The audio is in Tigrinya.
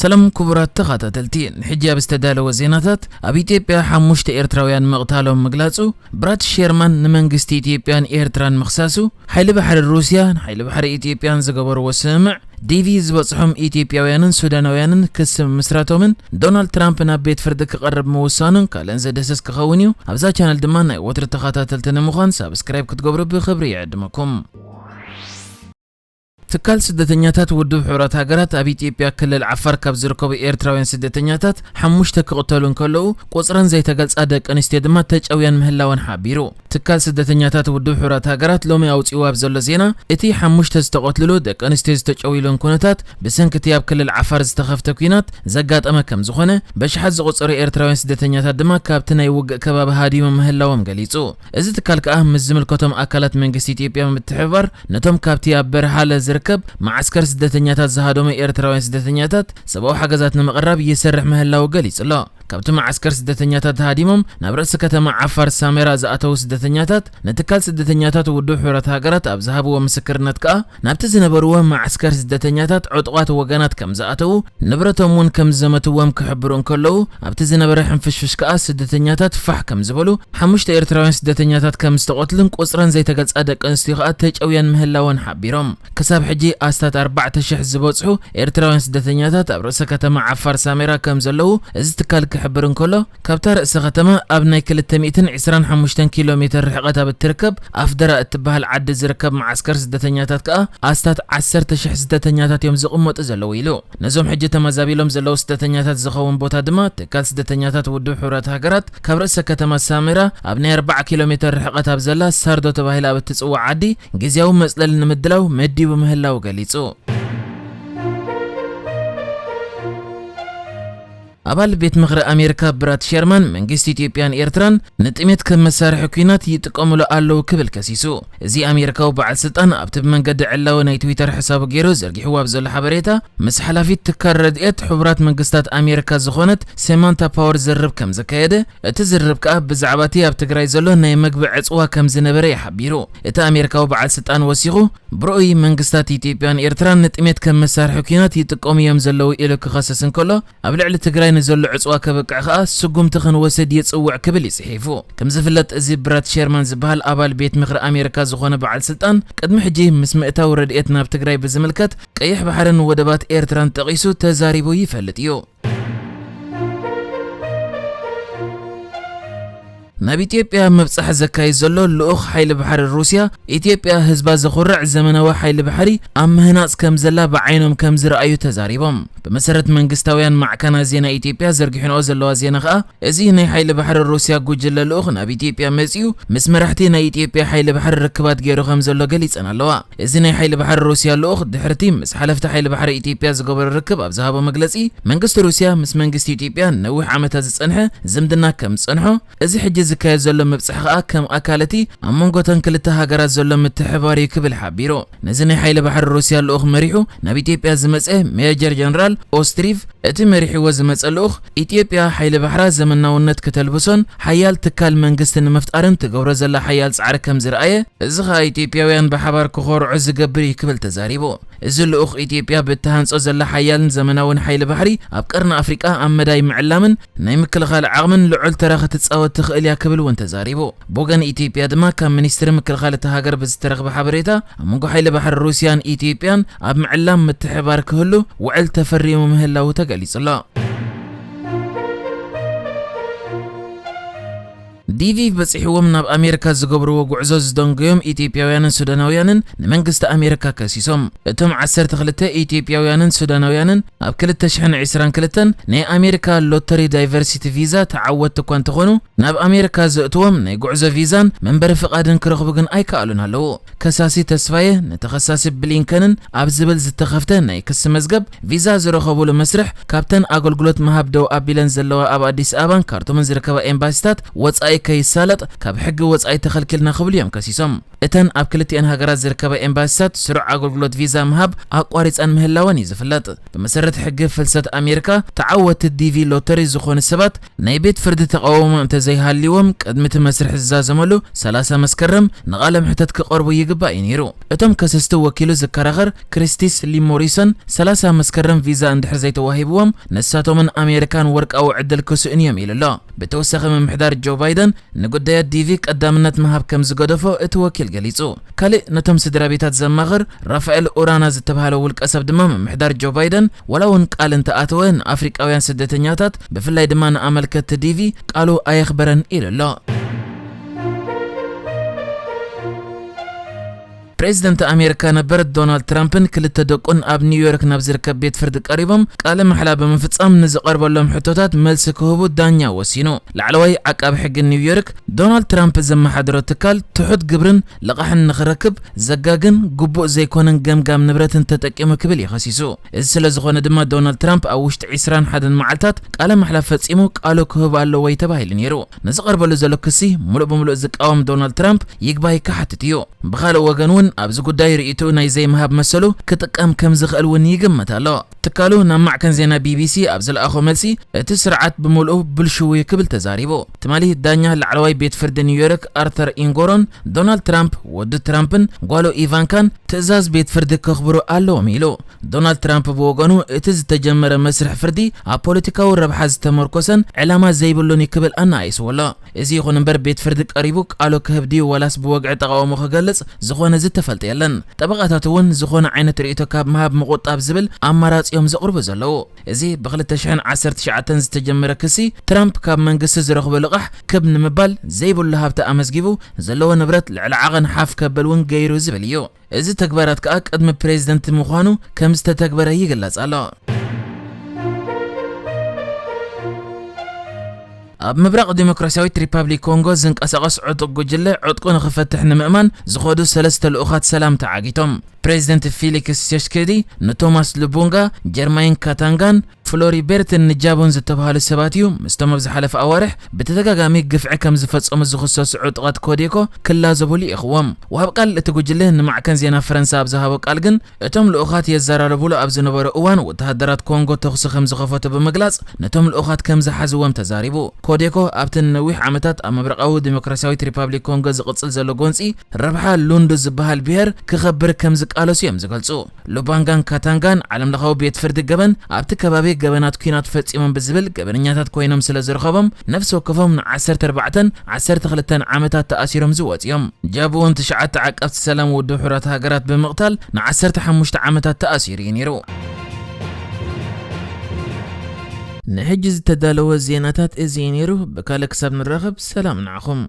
ሰላም ክቡራት ተኸታተልቲ፣ ንሕጂ ኣብ ዝተዳለወ ዜናታት፣ ኣብ ኢትዮጵያ ሓሙሽተ ኤርትራውያን ምቕታሎም ምግላጹ፣ ብራድ ሼርማን ንመንግስቲ ኢትዮጵያን ኤርትራን ምኽሳሱ፣ ሓይሊ ባሕሪ ሩስያ ንሓይሊ ባሕሪ ኢትዮጵያን ዝገበርዎ ስምምዕ፣ ዲቪ ዝበጽሖም ኢትዮጵያውያንን ሱዳናውያንን ክሲ ምምስራቶምን፣ ዶናልድ ትራምፕ ናብ ቤት ፍርዲ ክቐርብ ምውሳኑን ካልእን ዘደስስ ክኸውን እዩ። ኣብዛ ቻነል ድማ ናይ ወትሪ ተኸታተልቲ ንምዃን ሳብስክራይብ ክትገብሩ ብኽብሪ ይዕድመኩም። ትካል ስደተኛታት ውድብ ሕቡራት ሃገራት ኣብ ኢትዮጵያ ክልል ዓፋር ካብ ዝርከቡ ኤርትራውያን ስደተኛታት ሓሙሽተ ክቕተሉ እንከለዉ፣ ቁጽረን ዘይተገልጻ ደቂ ኣንስትዮ ድማ ተጨውያን ምህላወን ሓቢሩ። ትካል ስደተኛታት ውድብ ሕቡራት ሃገራት ሎሚ ኣውጺኡ ኣብ ዘሎ ዜና፣ እቲ ሓሙሽተ ዝተቐትልሉ ደቂ ኣንስትዮ ዝተጨውይሉን ኩነታት ብሰንኪ እቲ ኣብ ክልል ዓፋር ዝተኸፍተ ኲናት ዘጋጠመ ከም ዝኾነ፣ በሽሓት ዝቑጸሩ ኤርትራውያን ስደተኛታት ድማ ካብቲ ናይ ውግእ ከባቢ ሃዲሞም ምህላዎም ገሊጹ። እዚ ትካል ከኣ ምስ ዝምልከቶም ኣካላት መንግስቲ ኢትዮጵያ ብምትሕብባር ነቶም ካብቲ ኣብ በርሃለ ዝርከብ መዓስከር ስደተኛታት ዝሃደሙ ኤርትራውያን ስደተኛታት ሰብኣዊ ሓገዛት ንምቕራብ ይሰርሕ ምህላዉ ገሊጹ ኣሎ። ካብቲ መዓስከር ስደተኛታት ተሃዲሞም ናብ ርእሲ ከተማ ዓፋር ሳሜራ ዝኣተዉ ስደተኛታት ንትካል ስደተኛታት ውድብ ሕቡራት ሃገራት ኣብ ዝሃብዎ ምስክርነት ከኣ ናብቲ ዝነበርዎ መዓስከር ስደተኛታት ዕጡቓት ወገናት ከም ዝኣተዉ፣ ንብረቶም እውን ከም ዝዘመትዎም ክሕብሩ እንከለዉ፣ ኣብቲ ዝነበረ ሕንፍሽፍሽ ከኣ ስደተኛታት ፋሕ ከም ዝበሉ፣ ሓሙሽተ ኤርትራውያን ስደተኛታት ከም ዝተቐትሉን ቁጽረን ዘይተገልጻ ደቂ ኣንስትዮ ከኣ ተጨውያን ምህላወን ሓቢሮም። ክሳብ ሕጂ ኣስታት ኣርባዕተ ሽሕ ዝበጽሑ ኤርትራውያን ስደተኛታት ኣብ ርእሰ ከተማ ዓፋር ሳሜራ ከም ዘለዉ እዚ ትካል ክሕብር እንከሎ፣ ካብታ ርእሰ ከተማ ኣብ ናይ ክልተ ሚእትን ዕስራን ሓሙሽተን ኪሎ ሜትር ርሕቀት ኣብ እትርከብ ኣፍደራ እትበሃል ዓዲ ዝርከብ መዓስከር ስደተኛታት ከኣ ኣስታት ዓሰርተ ሽሕ ስደተኛታት እዮም ዝቕመጡ ዘለዉ ኢሉ። ነዞም ሕጂ ተመዛቢሎም ዘለዉ ስደተኛታት ዝኸውን ቦታ ድማ ትካል ስደተኛታት ውድብ ሕቡራት ሃገራት ካብ ርእሰ ከተማ ሳሜራ ኣብ ናይ ኣርባዓ ኪሎ ሜትር ርሕቀት ኣብ ዘላ ሳርዶ ተባሂላ ኣብ እትጽዋዕ ዓዲ ግዝያዊ መጽለሊ ንምድላው መዲቡ ምህላው ገሊጹ። ኣባል ቤት ምኽሪ ኣሜሪካ ብራድ ሸርማን መንግስቲ ኢትዮጵያን ኤርትራን ንጥሜት ከም መሳርሒ ኲናት ይጥቀሙሉ ኣለዉ ክብል ከሲሱ። እዚ ኣሜሪካዊ በዓል ስልጣን ኣብቲ ብመንገዲ ዕላዊ ናይ ትዊተር ሕሳቡ ገይሩ ዘርጊሕዎ ኣብ ዘሎ ሓበሬታ፣ ምስ ሓላፊት ትካል ረድኤት ሕቡራት መንግስታት ኣሜሪካ ዝኾነት ሴማንታ ፓወር ዝርርብ ከም ዘካየደ፣ እቲ ዝርርብ ከኣ ብዛዕባ እቲ ኣብ ትግራይ ዘሎ ናይ መግቢ ዕጽዋ ከም ዝነበረ እዩ ሓቢሩ። እቲ ኣሜሪካዊ በዓል ስልጣን ወሲኹ፣ ብርኡይ መንግስታት ኢትዮጵያን ኤርትራን ንጥሜት ከም መሳርሒ ኲናት ይጥቀሙ እዮም ዘለዉ ኢሉ ክኸስስ እንከሎ፣ ኣብ ልዕሊ ትግራይ ንዘሎ ዕጽዋ ከብቅዕ ከኣ ስጉምቲ ክንወስድ ይጽውዕ ክብል እዩ ጽሒፉ። ከም ዝፍለጥ፣ እዚ ብራድ ሸርማን ዝበሃል ኣባል ቤት ምኽሪ ኣሜሪካ ዝኾነ በዓል ስልጣን፣ ቅድሚ ሕጂ ምስ ምእታው ረድኤት ናብ ትግራይ ብዝምልከት፣ ቀይሕ ባሕርን ወደባት ኤርትራን ጠቒሱ ተዛሪቡ ይፈልጥ እዩ። ናብ ኢትዮጵያ ምብጻሕ ዘካይድ ዘሎ ልኡኽ ሓይሊ ባሕሪ ሩስያ፣ ኢትዮጵያ ህዝባ ዘኹርዕ ዘመናዊ ሓይሊ ባሕሪ ኣብ ምህናጽ ከም ዘላ ብዓይኖም ከም ዝረኣዩ ተዛሪቦም። ብመሰረት መንግስታውያን ማዕከናት ዜና ኢትዮጵያ ዘርጊሕንኦ ዘለዋ ዜና ከኣ፣ እዚ ናይ ሓይሊ ባሕሪ ሩስያ ጉጅለ ልኡኽ ናብ ኢትዮጵያ መጺኡ፣ ምስ መራሕቲ ናይ ኢትዮጵያ ሓይሊ ባሕሪ ርክባት ገይሩ ከም ዘሎ ገሊጸን ኣለዋ። እዚ ናይ ሓይሊ ባሕሪ ሩስያ ልኡኽ ድሕርቲ ምስ ሓለፍቲ ሓይሊ ባሕሪ ኢትዮጵያ ዝገበሮ ርክብ ኣብ ዝሃቦ መግለጺ፣ መንግስቲ ሩስያ ምስ መንግስቲ ኢትዮጵያ ነዊሕ ዓመታት ዝጸንሐ ዝምድና ከም ዝጸንሖ፣ እዚ ሕጂ ዝካየድ ዘሎ ምብጻሕ ከኣ ከም ኣካል እቲ ኣብ መንጎ እተን ክልተ ሃገራት ዘሎ ምትሕብባር እዩ ክብል ሓቢሩ። ነዚ ናይ ሓይሊ ባሕሪ ሩስያ ልኡኽ መሪሑ ናብ ኢትዮጵያ ዝመጸ ሜጀር ጀነራል ኦስትሪቭ፣ እቲ መሪሕዎ ዝመጸ ልኡኽ፣ ኢትዮጵያ ሓይሊ ባሕራ ዘመናውነት ክተልብሶን ሓያል ትካል መንግስቲ ንምፍጣርን ትገብሮ ዘላ ሓያል ጻዕሪ ከም ዝረኣየ፣ እዚ ኸኣ ኢትዮጵያውያን ብሓባር ክኾርዑ ዝገብር እዩ ክብል ተዛሪቡ። እዚ ልኡኽ፣ ኢትዮጵያ ብእትሃንጾ ዘላ ሓያልን ዘመናውን ሓይሊ ባሕሪ ኣብ ቀርኒ ኣፍሪቃ ኣብ መዳይ ምዕላምን ናይ ምክልኻል ዓቕምን ልዑል ተራ ክትጻወት ትኽእል እያ ክብል እውን ተዛሪቡ። ብወገን ኢትዮጵያ ድማ ካብ ሚኒስትሪ ምክልኻል እታ ሃገር ብዝተረኽበ ሓበሬታ፣ ኣብ መንጎ ሓይሊ ባሕሪ ሩስያን ኢትዮጵያን ኣብ ምዕላም ምትሕብባር ክህሉ ውዕል ተፈሪሙ ምህላዉ ተገሊጹ ኣሎ። ዲቪ በጺሕዎም ናብ ኣሜሪካ ዝገብርዎ ጉዕዞ ዝደንጎዮም ኢትዮጵያውያንን ሱዳናውያንን ንመንግስቲ ኣሜሪካ ከሲሶም። እቶም ዓሰርተ ክልተ ኢትዮጵያውያንን ሱዳናውያንን ኣብ ክልተ ሽሕን ዕስራን ክልተን ናይ ኣሜሪካ ሎተሪ ዳይቨርሲቲ ቪዛ ተዓወትቲ እኳ እንተኾኑ፣ ናብ ኣሜሪካ ዘእትዎም ናይ ጉዕዞ ቪዛን መንበሪ ፍቓድን ክረኽቡ ግን ኣይከኣሉን ኣለዉ። ከሳሲ ተስፋየ ንተኸሳሲ ብሊንከንን ኣብ ዝብል ዝተኸፍተ ናይ ክሲ መዝገብ ቪዛ ዝረኸቡሉ መስርሕ ካብተን ኣገልግሎት ምሃብ ደው ኣቢለን ዘለዋ ኣብ ኣዲስ ኣበባን ካርቱምን ዝርከባ ኤምባሲታት ወጻኢ ከይሳለጥ ካብ ሕጊ ወጻኢ ተኸልኪልና ክብሉ እዮም ከሲሶም። እተን ኣብ ክልቲኣን ሃገራት ዝርከባ ኤምባሲታት ስሩዕ ኣገልግሎት ቪዛ ምሃብ ኣቋሪጸን ምህላወን እዩ ዝፍለጥ። ብመሰረት ሕጊ ፍልሰት ኣሜሪካ፣ ተዓወቲ ዲቪ ሎተሪ ዝኾኑ ሰባት ናይ ቤት ፍርዲ ተቓውሞ እንተዘይሃልይዎም፣ ቅድሚ እቲ መስርሕ ዝዛዘመሉ ሰላሳ መስከረም ንቓለ ምሕተት ክቐርቡ ይግባእ እዩ ነይሩ። እቶም ከሰስቲ ወኪሉ ዝከራኸር ክሪስቲስ ሊ ሞሪሰን፣ ሰላሳ መስከረም ቪዛ እንድሕር ዘይተዋሂብዎም፣ ንሳቶምን ኣሜሪካን ወርቃዊ ዕድል ክስእኑ እዮም ኢሉ ኣሎ። ብተወሳኺ፣ ምምሕዳር ጆ ባይደን ንጉዳያት ዲቪ ቀዳምነት ምሃብ ከም ዝገደፎ እቲ ወኪል ገሊጹ። ካልእ ነቶም ስድራ ቤታት ዘማኽር ራፋኤል ኡራና ዝተባህለ ውልቀ ሰብ ድማ፣ ምምሕዳር ጆ ባይደን ዋላ እውን ቃል እንተኣተወ፣ ንኣፍሪቃውያን ስደተኛታት፣ ብፍላይ ድማ ንኣመልከትቲ ዲቪ ቃሉ ኣየኽበረን ኢሉ ኣሎ። ፕሬዚደንት ኣሜሪካ ነበር ዶናልድ ትራምፕን ክልተ ደቁን ኣብ ኒውዮርክ ናብ ዝርከብ ቤት ፍርዲ ቀሪቦም ቃለ ማሕላ ብምፍጻም ንዝቐርበሎም ሕቶታት መልሲ ክህቡ ዳኛ ወሲኑ። ላዕለዋይ ዓቃቢ ሕጊ ኒውዮርክ፣ ዶናልድ ትራምፕ ዘመሓድሮ ትካል ትሑት ግብርን ልቓሕን ንኽረክብ ዘጋግን ግቡእ ዘይኮነን ገምጋም ንብረትን ተጠቂሙ ክብል እዩ ከሲሱ። እዚ ስለ ዝኾነ ድማ፣ ዶናልድ ትራምፕ ኣብ ውሽጢ ዕስራን ሓደን መዓልታት ቃለ ማሕላ ፈጺሙ ቃሉ ክህብ ኣለዎ እዩ ተባሂሉ ነይሩ። ንዝቐርበሉ ዘሎ ክሲ ሙሉእ ብሙሉእ ዝቃወም ዶናልድ ትራምፕ ይግባይ ክሓትት እዩ። ብኻልእ ወገን እውን፣ ኣብዚ ጉዳይ ርእይትኡ ናይ ዘይምሃብ መሰሉ ክጥቀም ከም ዝኽእል እውን ይግመት ኣሎ። ትካሉ ናብ ማዕከን ዜና ቢቢሲ ኣብ ዝለኣኾ መልሲ፣ እቲ ስርዓት ብምልኡ ብልሽው እዩ ክብል ተዛሪቡ። ትማሊ ዳኛ ላዕለዋይ ቤት ፍርዲ ኒውዮርክ ኣርተር ኢንጎሮን፣ ዶናልድ ትራምፕ፣ ወዲ ትራምፕን ጓሉ ኢቫንካን ትእዛዝ ቤት ፍርዲ ከኽብሩ ኣለዎም ኢሉ። ዶናልድ ትራምፕ ብወገኑ፣ እቲ ዝተጀመረ መስርሕ ፍርዲ ኣብ ፖለቲካዊ ረብሓ ዝተመርኮሰን ዕላማ ዘይብሉን እዩ ክብል ኣነኣኢስዎ ኣሎ። እዚ ይኹን እምበር፣ ቤት ፍርዲ ቀሪቡ ቃሉ ክህብ ድዩ ዋላስ ብወግዒ ተቓውሞ ክገልጽ ዝኾነ ዝተፈልጠ የለን። ጠበቓታት እውን ዝኾነ ዓይነት ርእይቶ ካብ ምሃብ ምቑጣብ ዝብል ኣማራጺ እዮም ዘቕርቡ ዘለዉ። እዚ ብ ክልተ ሽሕን ዓሰርተ ትሽዓተን ዝተጀመረ ክሲ፣ ትራምፕ ካብ መንግስቲ ዝረኽቦ ልቓሕ ክብ ንምባል ዘይብሉ ሃብቲ ኣመዝጊቡ፣ ዘለዎ ንብረት ልዕሊ ዓቐን ሓፍ ከብል እውን ገይሩ ዝብል እዩ። እዚ ተግባራት ከኣ ቅድሚ ፕሬዚደንት ምዃኑ ከም ዝተተግበረ ይግለጽ ኣሎ። ኣብ ምብራቕ ዲሞክራሲያዊት ሪፓብሊክ ኮንጎ ዝንቀሳቐስ ዕጡቕ ጉጅለ ዕጥቁ ንኽፈትሕ ንምእማን ዝኸዱ ሰለስተ ልኡኻት ሰላም ተዓጊቶም። ፕሬዚደንት ፊሊክስ ሴሽኬዲ ንቶማስ ሉቡንጋ፣ ጀርማይን ካታንጋን ፍሎሪቤርትን ንጃቦን ዝተባህሉ ሰባት እዩ፣ ምስቶም ኣብ ዝሓለፈ ኣዋርሕ ብተደጋጋሚ ግፍዒ ከም ዝፈጸሙ ዝኽሰሱ ዕጡቓት ኮዴኮ ክላዘቡ ልኢኽዎም። ወሃብ ቃል እቲ ጉጅለ ንማዕከን ዜና ፈረንሳ ኣብ ዝሃቦ ቃል ግን፣ እቶም ልኡኻት የዘራረቡሉ ኣብ ዝነበሩ እዋን፣ ወተሃደራት ኮንጎ ተኹሲ ከም ዝኸፈቱ ብምግላጽ፣ ነቶም ልኡኻት ከም ዝሓዝዎም ተዛሪቡ። ኮዴኮ ኣብቲ ንነዊሕ ዓመታት ኣብ ምብራቓዊ ዲሞክራሲያዊት ሪፓብሊክ ኮንጎ ዝቕጽል ዘሎ ጎንጺ፣ ረብሓ ሉንዱ ዝበሃል ብሄር ክኸብር ከም ዝቃለሱ እዮም ዝገልጹ። ሉባንጋን ካታንጋን ዓለምለኻዊ ቤት ፍርዲ ገበን ኣብቲ ከባቢ ገበናት ኲናት ፈጺሞም ብዝብል ገበነኛታት ኮይኖም ስለ ዝረኸቦም፣ ነፍሲ ወከፎም ን ዓሰርተ ኣርባዕተን ዓሰርተ ክልተን ዓመታት ተኣሲሮም ዝወጹ እዮም። ጃቡ እውን ትሽዓተ ዓቀብቲ ሰላም ውድብ ሕቡራት ሃገራት ብምቕታል ን ዓሰርተ ሓሙሽተ ዓመታት ተኣሲሩ እዩ ነይሩ። ንሕጂ ዝተዳለወ ዜናታት እዚ እዩ ነይሩ። ብካልእ ክሳብ ንራኸብ፣ ሰላም ንዓኹም።